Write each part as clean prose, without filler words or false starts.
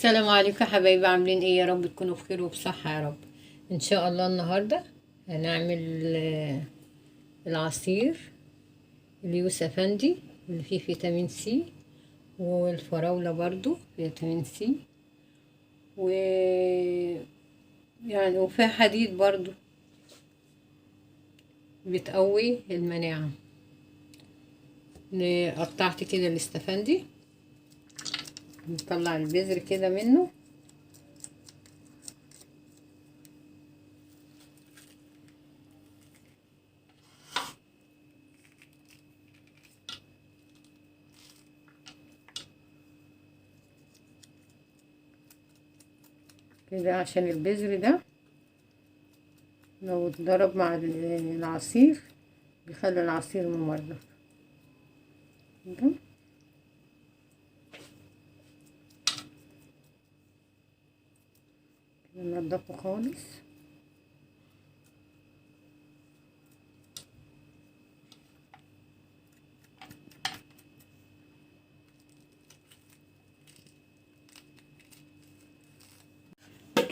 السلام عليكم يا حبايبي، عاملين ايه؟ يا رب تكونوا بخير وبصحة يا رب. ان شاء الله النهاردة هنعمل العصير اليوسفندي اللي فيه فيتامين سي، والفراولة برضو فيتامين سي، و يعني وفيها حديد برضو، بتقوي المناعة. قطعت كده الاستفندي، نطلع البذر كده منه. كده عشان البذر ده لو اتضرب مع العصير بيخلي العصير ممرر. كده ننضفه خالص.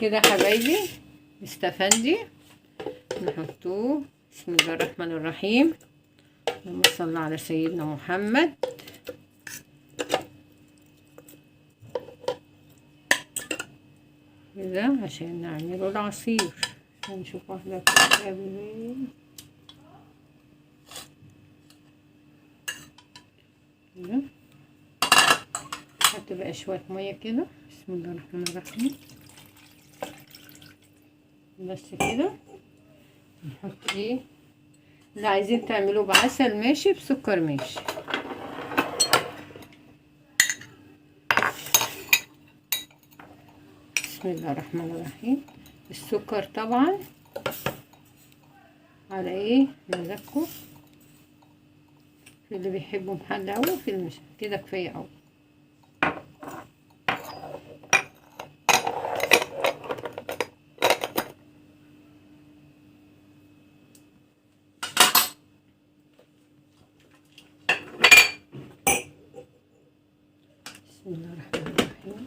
كده يا حبايبي استفندي نحطوه. بسم الله الرحمن الرحيم، اللهم صل على سيدنا محمد. كده عشان نعمله العصير. هنشوف واحدة كده. نحط بقى شوية مية كده. بسم الله الرحمن الرحيم. بس كده. نحط ايه اللي عايزين تعملوه، بعسل ماشي، بسكر ماشي. بسم الله الرحمن الرحيم. السكر طبعا على ايه مزاجكم، في اللي بيحبوا محلى اوي وفي اللي مش كده، كفاية اوي. بسم الله الرحمن الرحيم.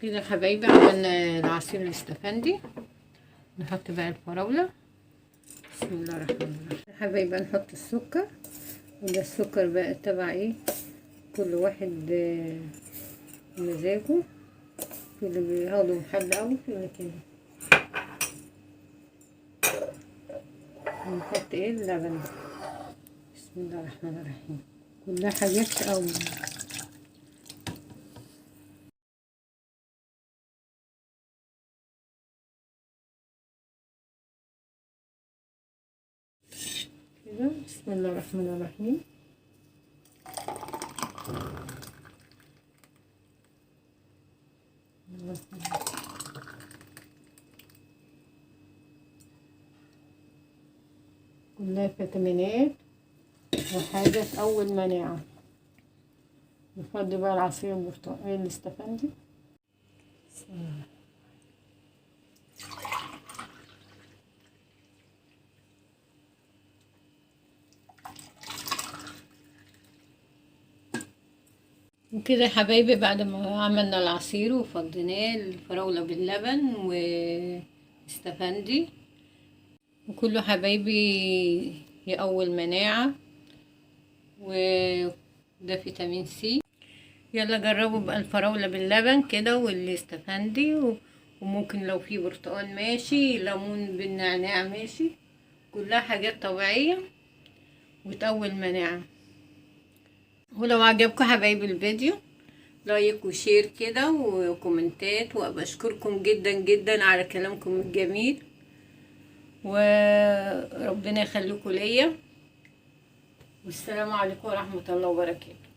كده يا حبايبي عملنا العصير الاستفندي. نحط بقى الفراولة. بسم الله الرحمن الرحيم. يا حبايبي نحط السكر، وده السكر بقى تبع ايه، كل واحد مزاجه، في اللي بياخده محلى اوي، في اللي كده. نحط ايه اللبن بقى. بسم الله الرحمن الرحيم. كلها حاجات قوي. كده بسم الله الرحمن الرحيم. كلها فيتامينات وحاجة تقوي المناعة. نفضي بقى العصير البرتقالي الاستفندي. بسم الله. وكده يا حبايبي بعد ما عملنا العصير وفضيناه، الفراولة باللبن واستفندي وكله حبايبي يقوي المناعة، وده فيتامين سي. يلا جربوا بقى الفراولة باللبن كده والاستفندي، وممكن لو في برتقال ماشي، ليمون بالنعناع ماشي، كلها حاجات طبيعية وتقوي المناعة. ولو عجبكم حبايبي الفيديو like و share كده وكومنتات، وابقى اشكركم جدا جدا على كلامكم الجميل، وربنا يخليكم ليا. والسلام عليكم ورحمة الله وبركاته.